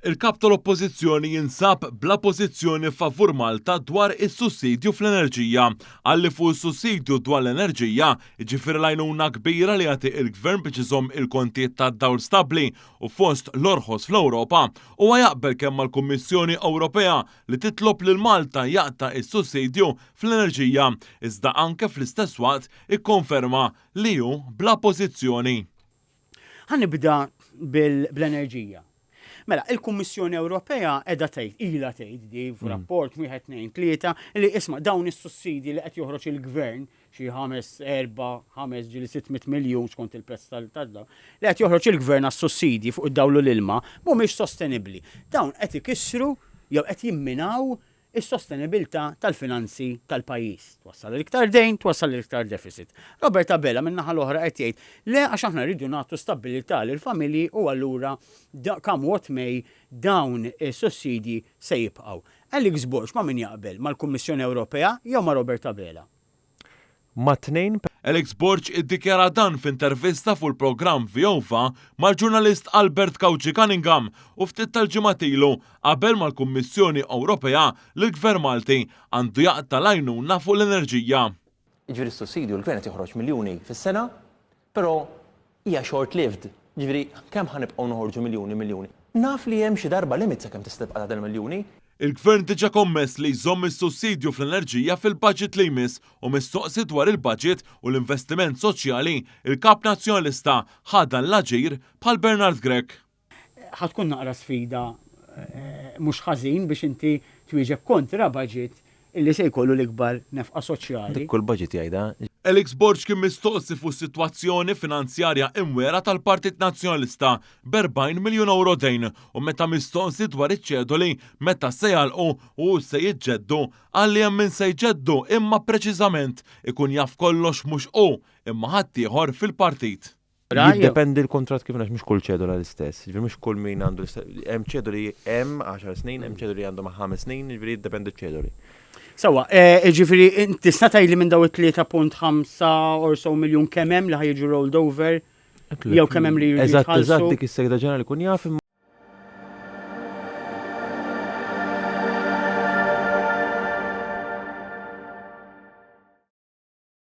Il-Kap tal-Oppożizzjoni jinsab bla pożizzjoni favur Malta dwar is-sussidju fl-enerġija. Qal li fuq is-sussidju dwar l-enerġija, jiġifieri l-għajnuna kbira li jagħti il-Gvern biex iżomm il-kontijiet tad-dawl stabbli u fost l-orħos fl-Ewropa, huwa jaqbel kemm mal-Kummissjoni Ewropea li titlob lil Malta jaqta' s-sussidju fl-enerġija, iżda anke fl-istess waqt ikkonferma li hu bla pożizzjoni. Ħa nibda bl-enerġija. Mela, il-Kummissjoni Ewropea qiegħda tgħid, ilha tgħid di f'rapport wieħed tnejn tlieta li isma' dawn is-sussidji li qed joħroġ il-gvern xi ħames erba' ħames ġieli 600 miljun skont il-prezz tad-dawl li qed joħroġ il-gvern għas-sussidji fuq id-dawl u l-ilma mhumiex sostenibbli. Dawn qed ikissru jew qed jimminaw is-sostenibilità tal-finanzi tal-pajjiż. Twassal għal iktar dejn, twassal għal iktar deficit. Robert Abela min-naħa l-oħra qed jgħid le għax aħna rridu nagħtu stabbilità lill-familji u allura come what may dawn is-sussidji se jibqgħu. Alex Borg ma' min jaqbel, mal-Kummissjoni Ewropea jew ma' Robert Abela? Mat-tnejn. Alex Borg iddikjara dan f'intervista fuq il-programm Viova mal-ġurnalist Albert Cauchi Cunningham u ftit tal-ġimgħat ilu qabel mal-Kummissjoni Ewropea li l-Gvern Malti għandu jaqta' l-għajnuna fuq l-enerġija. Jiġifieri s-sussidju l-Gvern qed joħroġ miljuni fis-sena, però hija short lived. Jiġifieri kemm ħa nibqgħu noħorġu miljuni miljuni? Naf li hemm xi darba limit sakemm tista' tibqa' tagħti l-miljuni. Il-Gvern diġà kommess li jżomm is-sussidju fl-enerġija fil-budget li jmiss u mistoqsi dwar il-budget u l-investiment soċjali, il-Kap Nazzjonalista ħa dan l-aġir bħal Bernard Grech. Ħa tkun naqra sfida mhux ħażin biex inti twieġeb kontra budget illi se jkollu l-ikbar nefqa soċjali. Dik kull budget jgħidha. Alex Borg kien mistoqsi fuq is-sitwazzjoni finanzjarja imwiegħra tal-Partit Nazzjonalista b'40 miljun ewro dejn u meta mistoqsi dwar iċ-ċedoli meta se jagħlqu u se jiġġeddu qal li hemm min se jġeddu imma preċiżament ikun jaf kollox mhux hu imma ħaddieħor fil-partit. Jiddependi l-kuntratt kif għax mhux kull ċedola l-istess. Jiġifieri mhux kull min għandu l-istess. Hemm ċedoli hemm għaxar snin, hemm ċedoli għandhom ħames snin, jiġifieri jiddependi ċ-ċedoli. Sewwa, jiġifieri tista' tgħidli minn dawn it-3.5 or so miljun kemm hemm li ħa jiġu rolled over? Jew kemm hemm li jridu Eżatt, eżatt dik is-Segretarju Ġenerali jkun jaf imma.